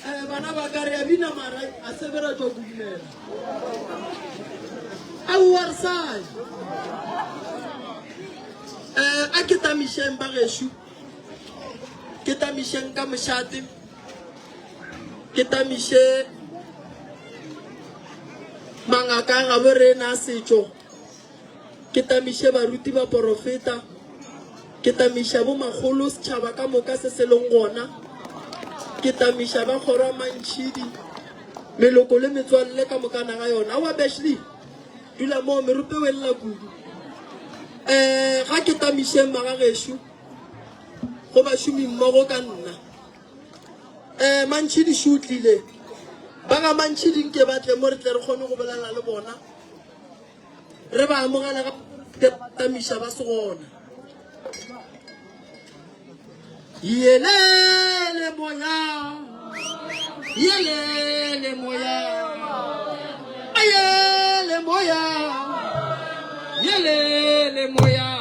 Eh, bana ba ka re a bina mara a se be ra tšwa kudumela aowa re sae um a ke tamišeng ba gešo ke tamišeng ka mošate ke tamiše mangaka a gabo rena a setšo ke tamiše baruti ba porofeta ke tamiša bo makgolo setšhaba ka moka se se leng gona ke tamiša ba kgoro ya mantšhidi meloko le metswalle ka moka naga yona awa beshley dula moo merope o elela kudu um ga ke tamišeng magagešo go bašomi mmogo ka nna um mantšhidi šo o tlile ba ga mantšhidi nke ba tle mo re tle re kgone go bolela le bona re ba amogela ga tamiša ba se gona yelele moya yelele moya ayele moya yelele moya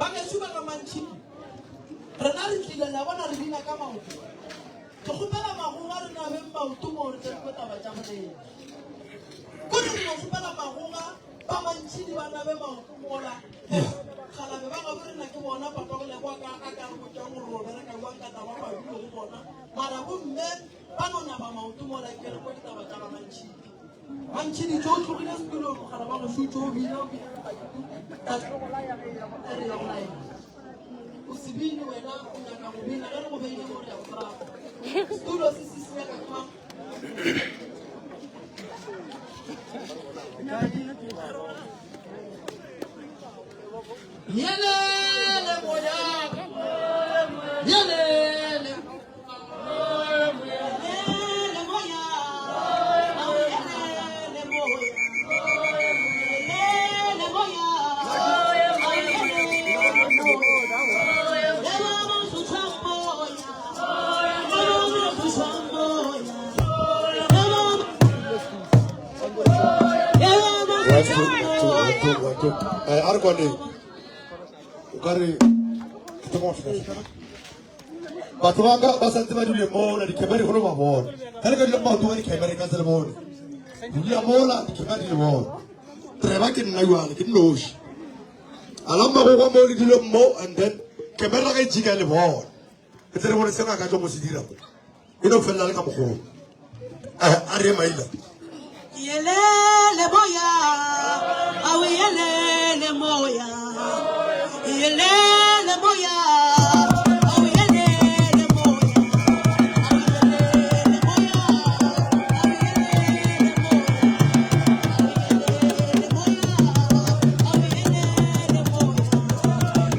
Bagešo ba ga Mantšhidi, rena re tlile la bona re bina ka maoto. Ke kgopela magoga re nabeng maoto mo re tle re kwe taba tša Morena. Kore re no kgopela magoga ba Mantšhidi ba nabe maoto mola. Kgalabe ba gabo rena ke bona papa go leboa ka a ka re botšang gore o bereka jwang ka taba madulo go bona. Mara bomme ba no naba maoto mola ke re kwe ditaba tša ga Mantšhidi. Mantšhidi tšo tlogile setulong mogala wa go šutšo o bina o bina re ya go laela. O se bine wena o nyaka go bina ge re go beile mo re ya go morago. Setulo se se se nyaka ke mang? Yelele moya. Yelele. One, two, one, two, one, two, one, two. Eh, a re kwaneng o ka re ke thoma go feta batho ba ka ba santse ba dule mola dikhemera di kgone ba bona ge le ka dula maoto ka dikhemera ka se le bone dula mola dikhemera di le bone treba ke nna jale ke nnoši a la magogo mo le dule mo and then khemera ga e jika le bona ke tle re bone se ngaka tlo mo se dira mo e no felela le ka mogolo a re maila Yelele moya, awe yelele moya, yelele moya, awe yelele moya, awe yelele moya, awe yelele moya, awe yelele moya, awe yelele moya.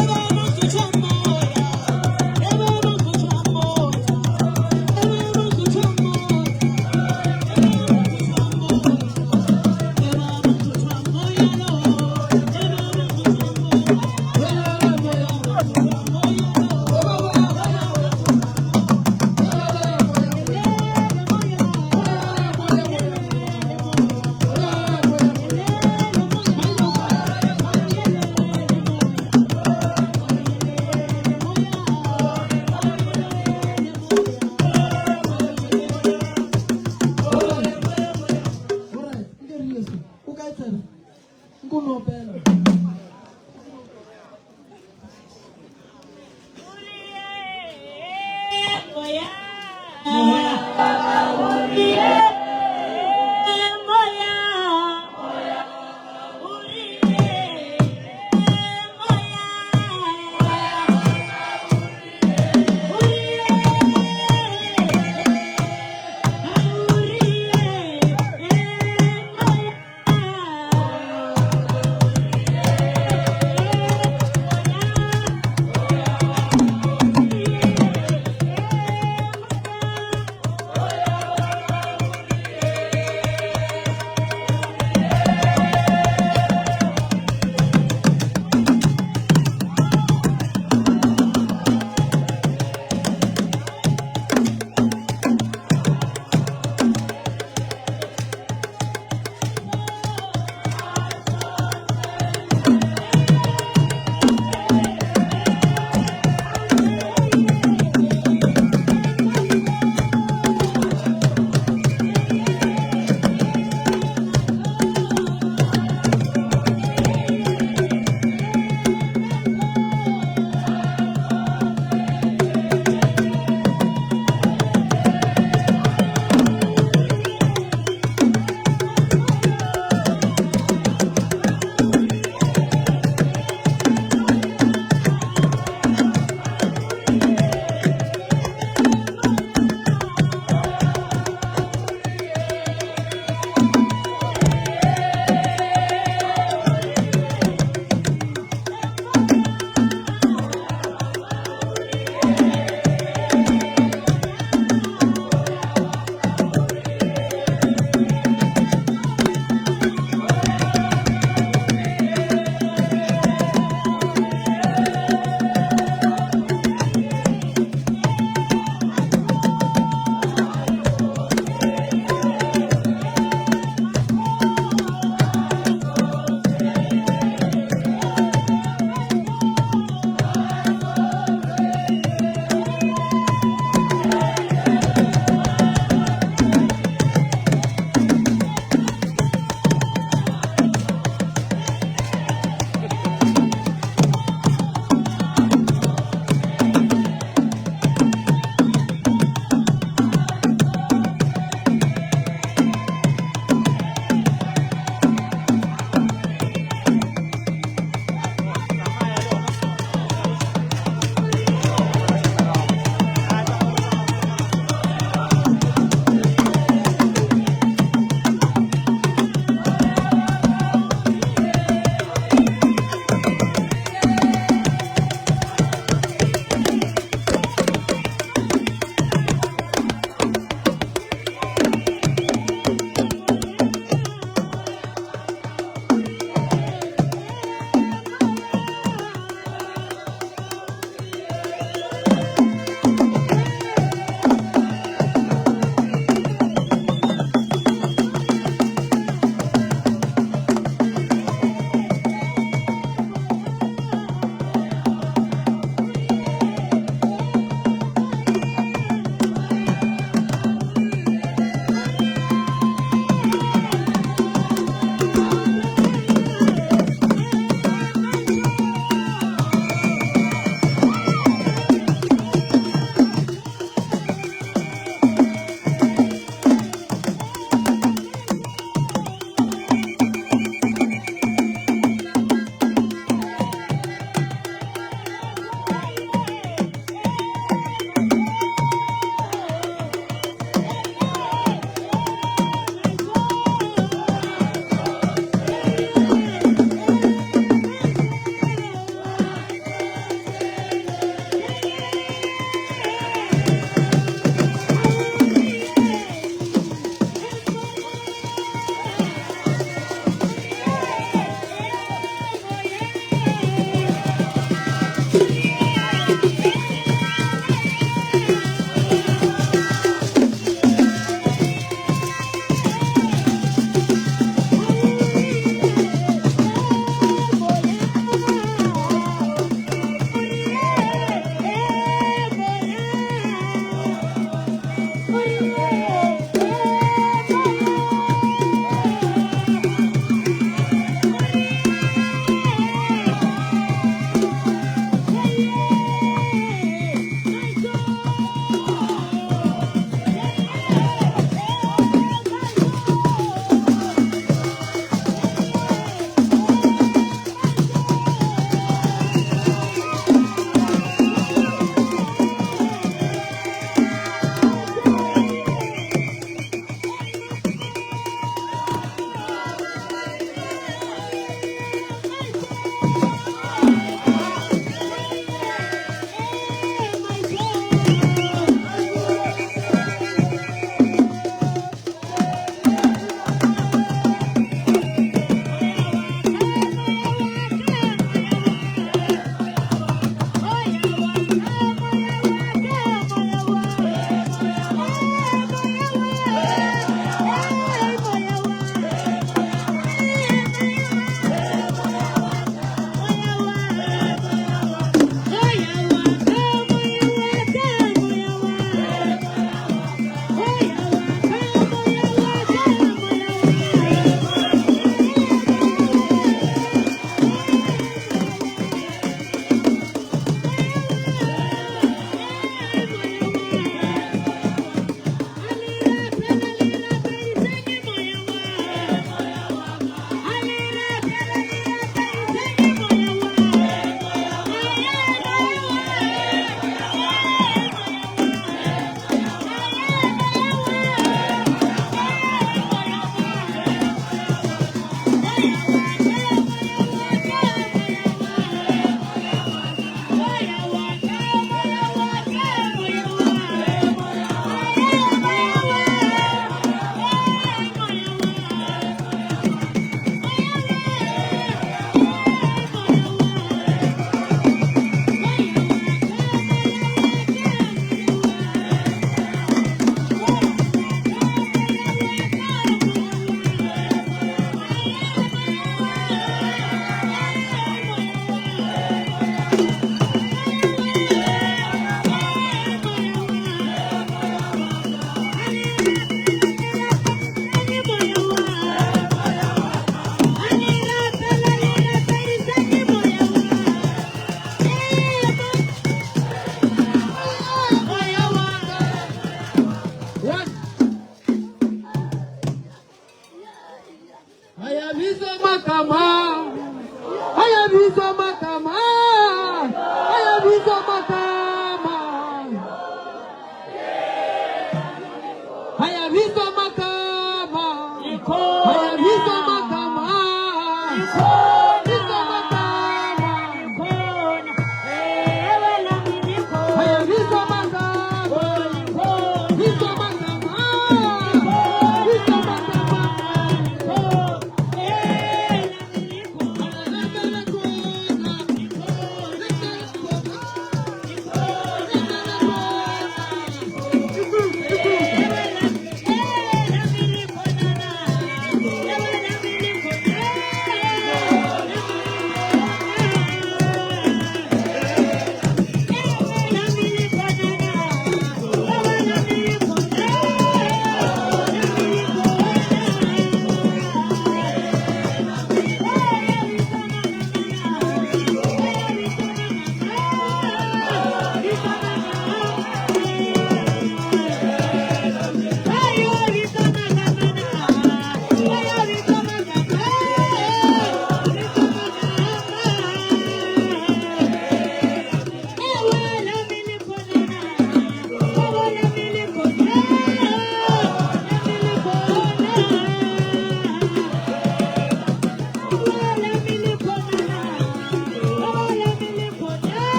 Eba motho moya, eba motho moya, eba motho moya.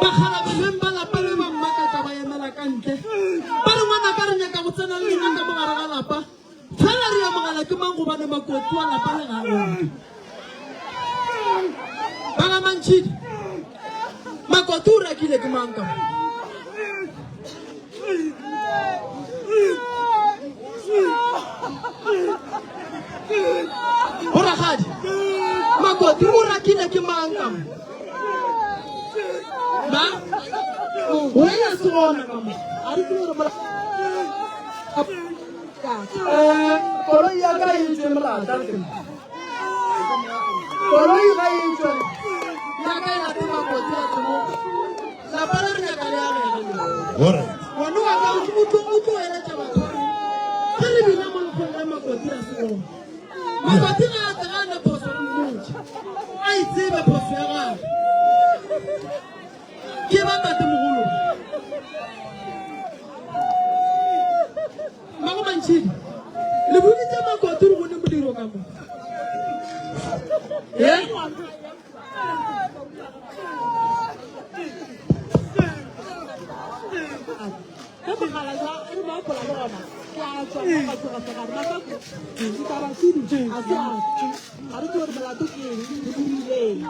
Bakgalabje beng ba lapa le ba mmakatša ba emela ka ntle. Ba re, Ngwanaka, re nyaka go tsena le lena ka mo gare ga lapa. Fela re amogela ke mang gobane makoti wa lapa le ga gona. Ba ga Mantšhidi, makoti o rakile ke mang ka mo? Borakgadi, makoti o rakile ke mang ka mo? Ma, wena se gona ka mo. A re tsebe gore mola Eh, koloi ya ka e tšwe molata koloi ga e tšwe ya ka e late makotsi a tsebo lapa le re nyaka le agege ngwane wa ka o tlo eletša batho gore ge le bina mo lekgong la makotsi a seong makotsi ga a tle ga a ne phoso re mmotse a e tsebe phoso ya gagwe Ke ba tatemogolo. Mmago Mantšhidi, le boditše Makoti gore go ne modiro ka mo. Ye? Ge mogala jwa re mo gopola le gona ke a tswa mo ka tsoga segare mafaku ditaba tšedi a se a ga re tsebe gore molato ke eng re dirileng.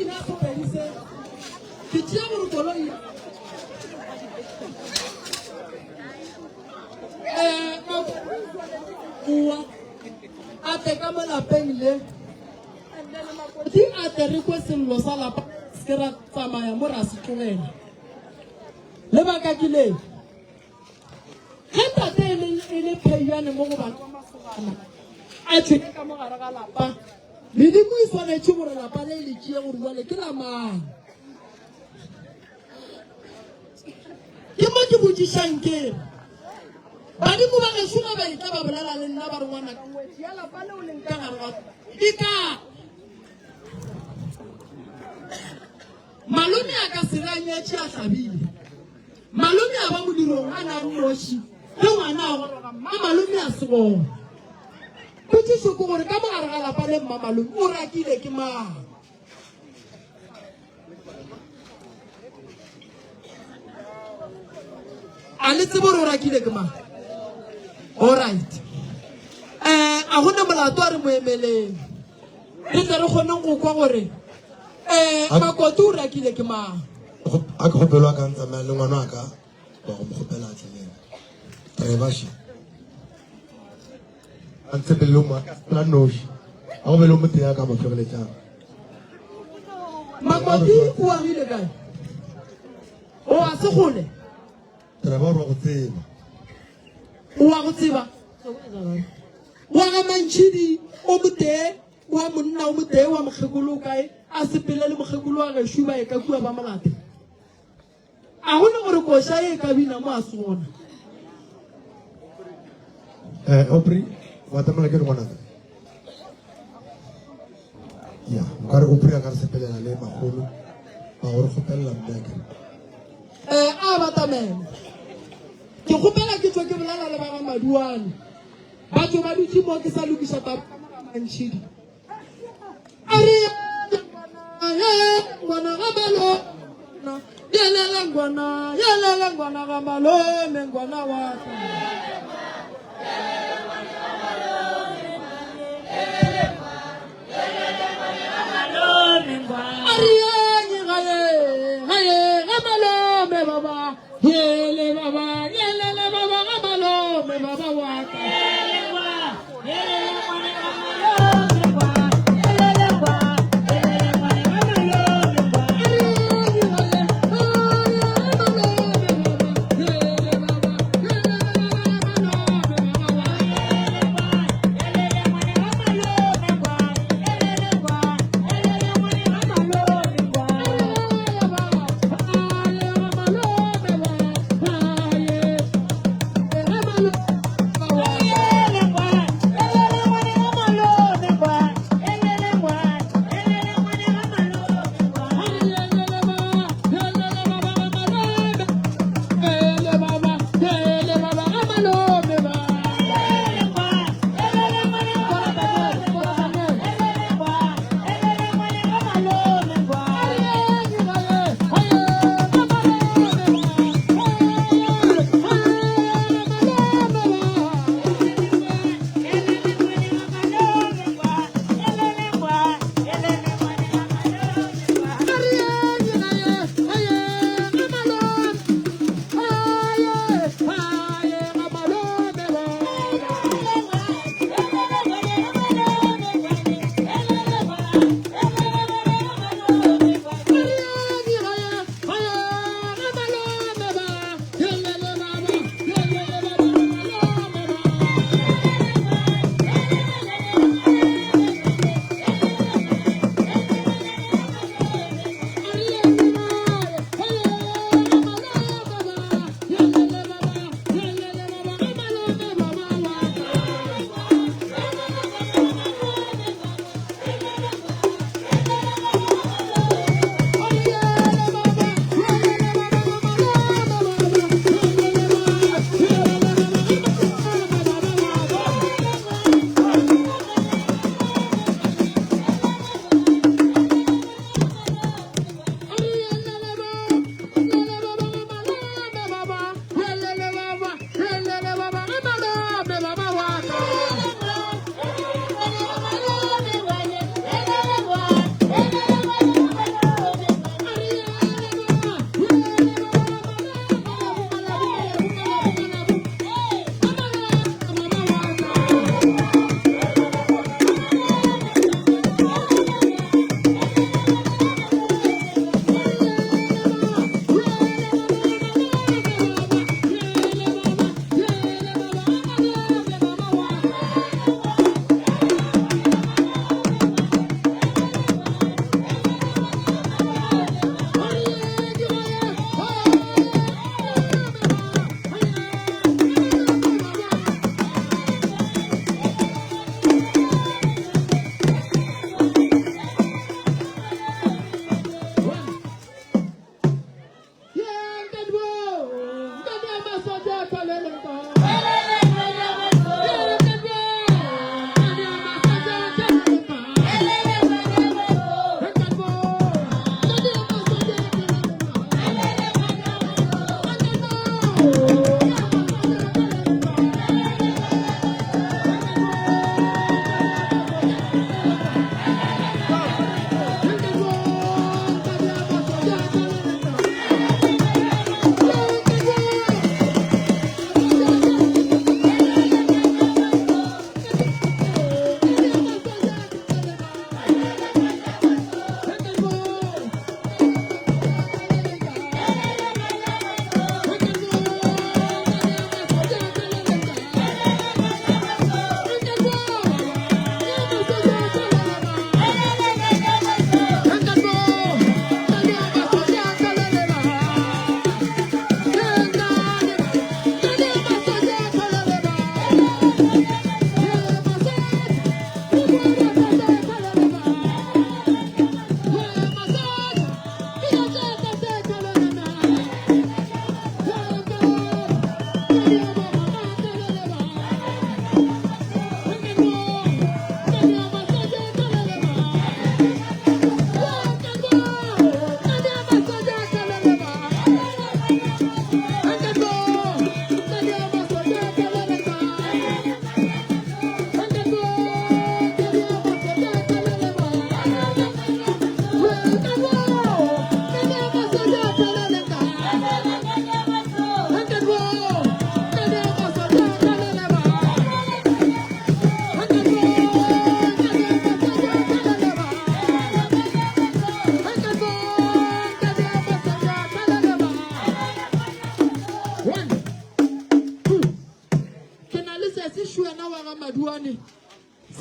pina ya Sepedi se. Ke tšea gore koloi eh oa a tle ka mo lapeng le di a tle re kwe sello sa lapa se ke ra tsamaya mo ra se tlogela. Lebaka ke le ge tate e le e le pheyane mo go bana ba masogana a tšwele ka mo gare ga lapa, medimo e swanetše gore lapa le le tšee gore jwale ke la mang. Ke mo ke botšišang ke re, badimo ba gešo ge ba etla ba bolela le nna ba re ngwanaka ngwetši ya lapa leo leng ka gare ga e kae? Malome a ka se re a nyetše a hlabile. Malome a ba modirong a na nnoši ge ngwana a goroga mma malome a se gona. Potšišo ke gore ka mo gare ga lapa le mma malome o rakile ke mang? A le tsebe gore o rakile ke mang? Alright. Eh, a gona molato a re mo emeleng. Re tle re kgoneng go kwa gore eh Makoti o rakile ke mang. A ke kgopelo a ka ntsamaya le ngwana wa ka wa go mo kgopela a tle le yena. Driver še. A ntshepelele o mo la noši. A go be le o motee a ka mo hlogeletšang. Makoti o agile kae? O a se gole? Driver o re wa go tseba. O wa go tseba? Wa ga Mantšhidi o motee wa monna o motee wa mokgekolo o kae? A sepele le mokgekolo wa gešo ba ye ka kua ba molate. A go ne gore koša ye e ka bina mo a se gona. Eh, Aubrey, wa tsamaya ke re ngwanaka. Ya, nkare Aubrey a ka re sepelela le magolo ba gore kgopelela mme ke. Eh, a batamela. Ke kgopela ke tšwe ke bolela le ba ga Maduane. Ba tšwe ba dutše mo ke sa lokiša taba ka mo ga Mantšhidi. A re ngwana ga malome, yelele ngwana, yelele ngwana ga malome, ngwana wa ka. A re ye gaye, gaye ga malome baba, yele baba, yelele baba ga malome baba wa ka.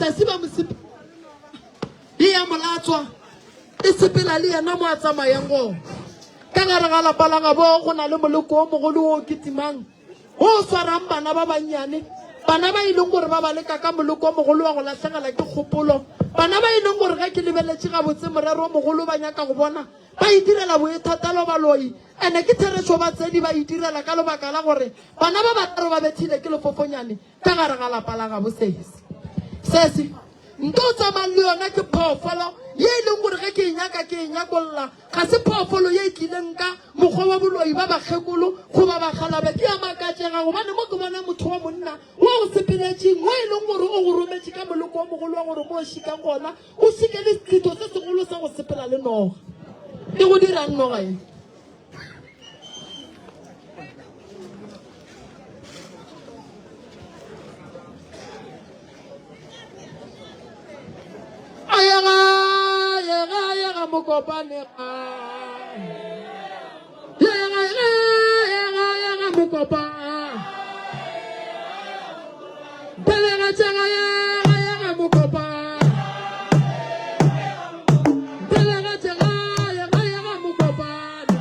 Sesi ba mo sepe e ya molatswa e sepela le yena mo a tsamayang gona. Ka gare ga lapa la gabo go na le moleko o mogolo wo o kitimang wo o swarang bana ba bannyane, bana ba e leng gore ba ba leka ka moleko o mogolo wa go lahlegela ke kgopolo, bana ba e leng gore ge ke lebeletše gabotse morero o mogolo ba nyaka go bona ba itirela boithatelo baloi. Ene ke therešo batsedi ba itirela ka lebaka la gore bana ba bararo ba bethile ke lefofonyane ka gare ga lapa la gabo sesi. Sesi, nto o tsamayang le yona ke phoofolo ye e leng gore ge ke e nyaka ke e nyakolla. Ga se phoofolo ye e tlileng ka mokgwa wa boloi ba bakgekolo goba bakgalabe. Ke a makatšega gobane mo ke bona motho wa monna wo o sepeletšeng wo e leng gore o go rometše ka moleko o mogolo wa gore mo o šikang gona o šike le setho se segolo sa go sepela le noga. E go dirang noga ye? A ye gae, gae ga Mokopane gae. Ye gae, gae, gae ga Mokopane. Belega tša gae, gae ga Mokopane. Belega tša gae, gae ga Mokopane.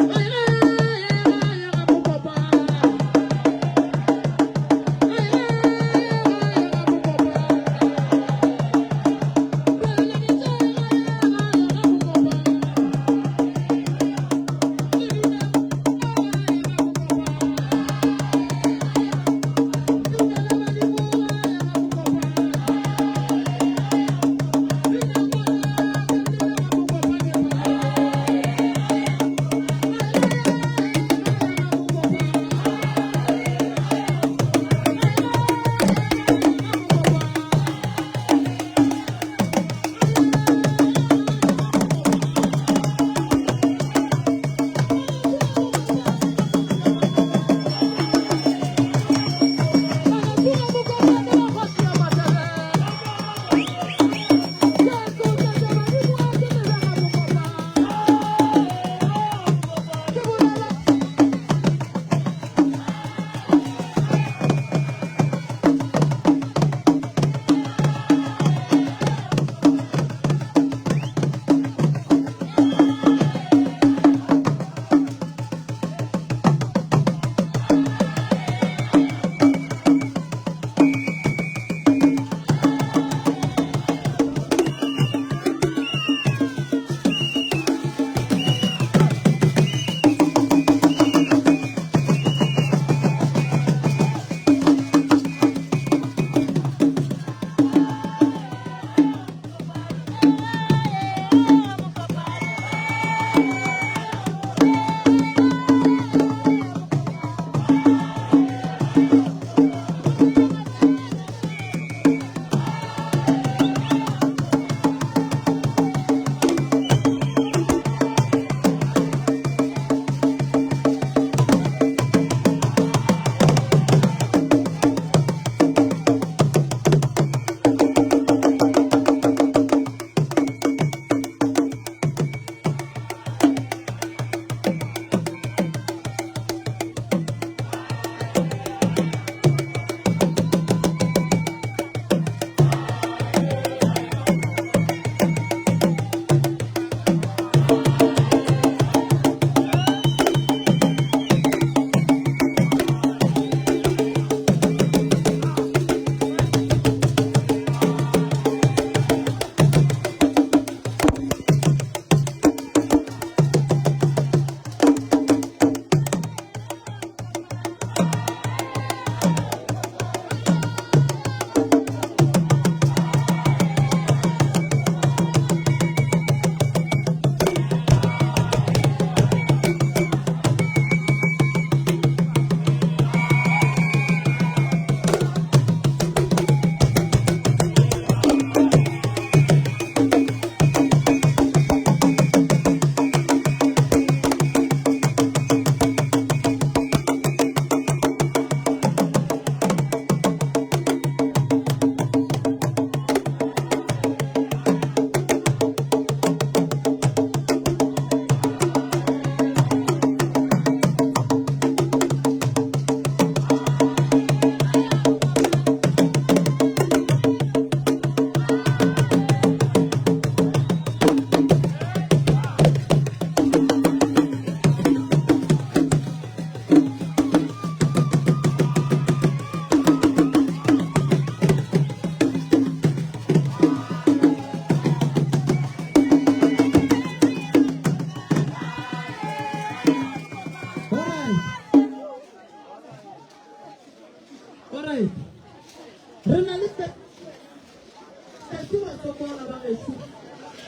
Gae, gae, gae ga Mokopane. Gae, gae, gae ga Mokopane. Belega tša gae, gae ga Mokopane. Gae, gae ga Mokopane.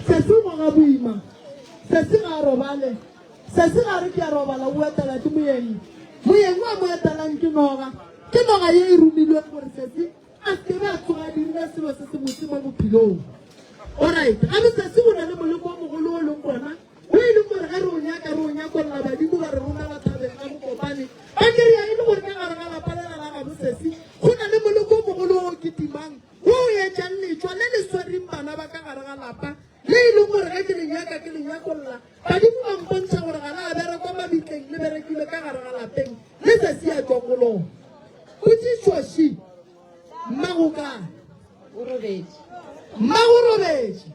Sesi o goga boima. Sesi ga a robale. Sesi ga a re ke a robala, o etela ke moyeng. Moyeng o a mo etelang ke noga. Ke noga ye e romilweng gore Sesi a se ke be a tsoga a dirile selo se sebotse mo bophelong. Alright, gape Sesi o na le moleko o mogolo o leng gona, o e leng gore ge re o nyaka re o nyakolla badimo ba re romela thabeng ga Mokopane. Ba kry-a e le gore ka gare ga lapa lela la gabo Sesi go na le moleko o mogolo o o kitimang, wo o etšang letšwa le le swereng bana ba ka gare ga lapa, le e leng gore ge ke le nyaka ke le nyakolla, badimo ba mpontšha gore ga la berekwa mabitleng, le berekilwe ka gare ga lapeng le Sesi a tšwang go lona. Potšišo še, Mmago o kae? O robetše. Mmago o robetše.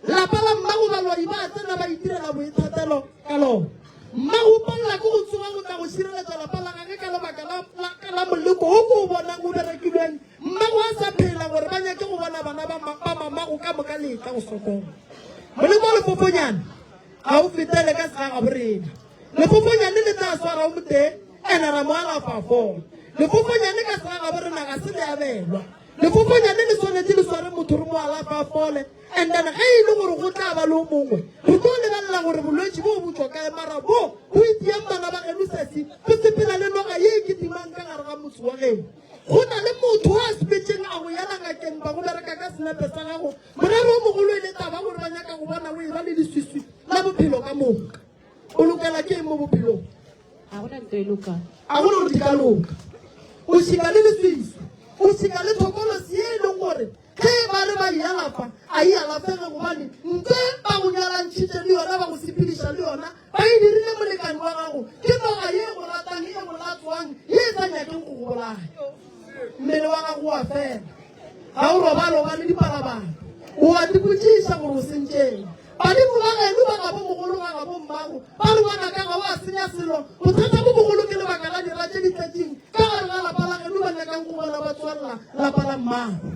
Lapa la mmago baloi ba tsena ba itirela boithatelo ka lona. Mmago o palela ke go tsoga go tla go šireletša lapa la gage ka lebaka la, la, la moleko wo ke o bonang o berekilweng. Mmago a sa phela gore ba nyake go bona bana ba, ba mamago ka moka le etla go sokola. Moleko wa lefofonyane ga o fetele ka segagaborena. Lefofonyane le tla swara o motee ene ra mo alafa a fola. Lefofonyane ka segagaborena ga se le abelwa. Lefofonyane le swanetše le sware motho re mo alafe a fole, and then ge e le gore go tla ba le o mongwe re tlo lebelela gore bolwetši bo bo tšwa kae, mara bo bo itiang bana ba geno sesi bo sepela le noga ye e kitimang ka gare ga motse wa geno. Go na le motho o a sepetšeng a go yela ngakeng ba go bereka ka senepe sa gago, morero o mogolo e le taba gore ba nyaka go bona o e ba le leswiswi la bophelo ka moka. O lokela ke eng mo bophelong? Ga gona ntho e lokang. A gona gore di ka loka. O šika le leswiswi, o šika le thokolosi ye e leng gore ge e ba re ba e alafa, a e alafege gobane nto e ba go nyalantšhitše le yona, ba go sepediša le yona, ba e dirile molekane wa gago, ke noga ye e go ratang, e go latswang, ye e sa nyakeng go go bolaya. Mmele wa gago o a fela. Ga o robale, o ba le dipalabala. O a dipotšiša gore o sentšeng. Badimo ba geno, ba gabo mogolo, ba gabo mmago, ba re ngwanaka ga o a senya selo. Bothata bo bogolo ke lebaka la dira tše di tletšeng ka gare ga lapa la geno ba nyakang go bona ba tswalela lapa la mmago.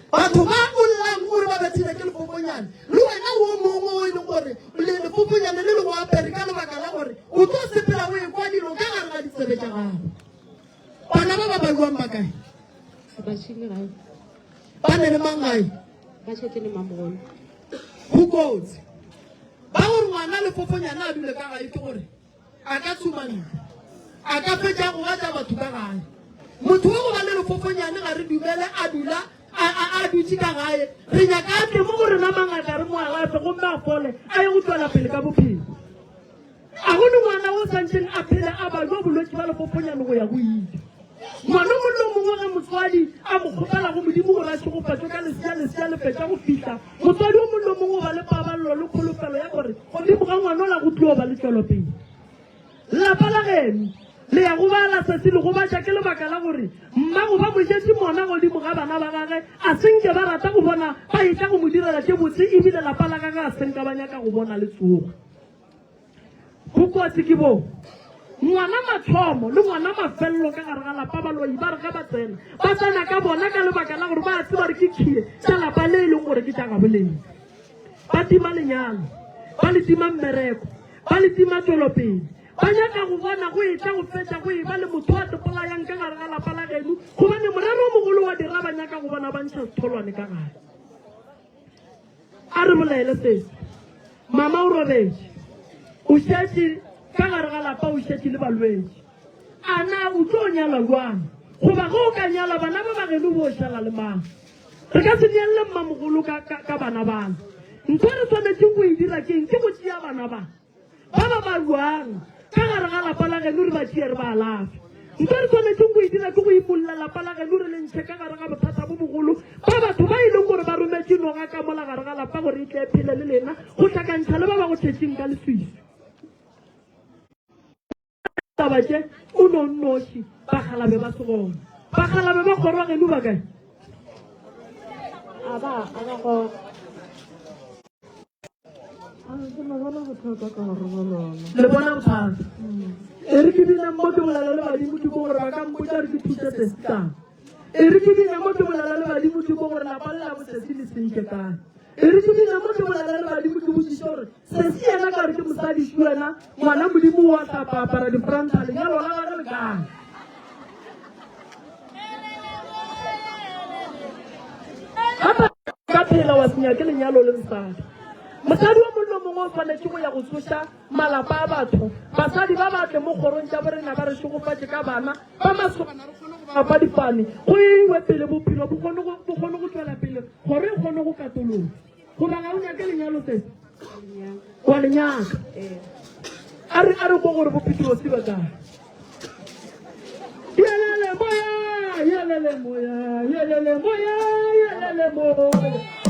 Batho ba o llang o re ba bethile ke lefokonyane, le wena wo mongwe o e leng gore le lefokonyane le le go apere ka lebaka la gore o tlo sepela o ekwa dilo ka gare ga ditsebe tša gago. Bana ba ba baliwang ba kae? Ba šile gae. Ba ne le mang gae? Ba šetše le mamogolo. Go kotsi. Ba gore ngwana lefofonyana a dule ka gae ke gore a ka tshuma ntlo. A ka fetša go gobatša batho ka gae. Motho wa go ba le lefofonyane ga re dumele a dula a, a, a dutše ka gae. Re nyaka a tle mo go rena mangaka re mo alafe gomme a fole a ye go tšwela pele ka bophelo. A go ne ngwana o santšeng a phele a bajwa bolwetši ba lefofonyane go ya go ile. Ngwana o mongwe le o mongwe ge motswadi a mo kgopela go Modimo gore a šegofatšwe ka lesea, lesea le fetša go fihla, motswadi o mongwe le o mongwe o ba le paballo le kholofelo ya gore godimo ga ngwana ola go tlo ba le tšwelopele. Lapa la geno le ya gobala sesi le gobatša ke lebaka la gore mmago ba mo jetše mona godimo ga bana ba gage, a se nke ba rata go bona ba etla go mo direla tše botse ebile lapa la gage a se nka ba nyaka go bona le tsoga. Bokotsi ke bo ngwana mathomo le ngwana mafelelo ka gare ga lapa. Baloi ba re ge ba tsena, ba tsena ka bona ka lebaka la gore ba tseba gore ke khie tša lapa le e leng gore ke tša gaboleng. Ba tima lenyalo, ba le tima mmereko, ba le tima tšwelopele. Ba nyaka go bona go etla go fetša go eba le motho a tepolayang ka gare ga lapa la geno, gobane morero o mogolo wa dira ba nyaka go bona ba ntšha setholwane ka gare. A re bolele se. Mama o robetše. O šetše ka gare ga lapa, o šetše le balwetši. A na o tlo nyala bjang? Goba ge o ka nyala, bana ba ba geno bo šala le mang? Re ka se neelle mmamogolo ka, ka, ka bana bana. Ntho e re swanetšeng go e dira ke eng? Ke go tšea bana ba. Ba ba balwang ka gare ga lapa la geno re ba tšee re ba alafe. Ntho e re swanetšeng go e dira ke go imolla lapa la geno re le ntšhe ka gare ga bothata bo bogolo ba batho ba e leng gore ba rometše noga ka mola gare ga lapa gore e tle e phele le lena go hlakantšha le ba ba go tšhetšeng ka leswiswi. Taba tše o no nnoši bakgalabe ba se gona. Bakgalabe ba kgoro geno ba kae? A ba a ba gona. Le bona bothata. E re ke bine mo ke bolela le badimo ke gore ba ka mpotša re ke thuse sesi kang. E re ke bine mo ke bolela le badimo ke gore lapa le la bosesi le sentše kae. E re ke bine mo ke bolela le badimo ke botšiše gore Sesi yena ka re ke mosadi šu wena ngwana Modimo wa hlapa apara difranta lenyalo la gage le kae? Gape ka phela wa se nyake lenyalo le mosadi. Mosadi o mongwe le o mongwe o swanetše go ya go tsoša malapa a batho. Basadi ba ba tle mo kgorong tša borena ba re šegofatše ka bana ba masogana re kgone go ba fa difane go iwe pele bophelo bo kgone go bo kgone go tšwela pele kgoro e kgone go katologa. Goba ga o nyake lenyalo sesi? Wa le nyaka. A re a re ko gore bo Petrose ba kae. Yelele moya, yelele moya, yelele moya, yelele moya.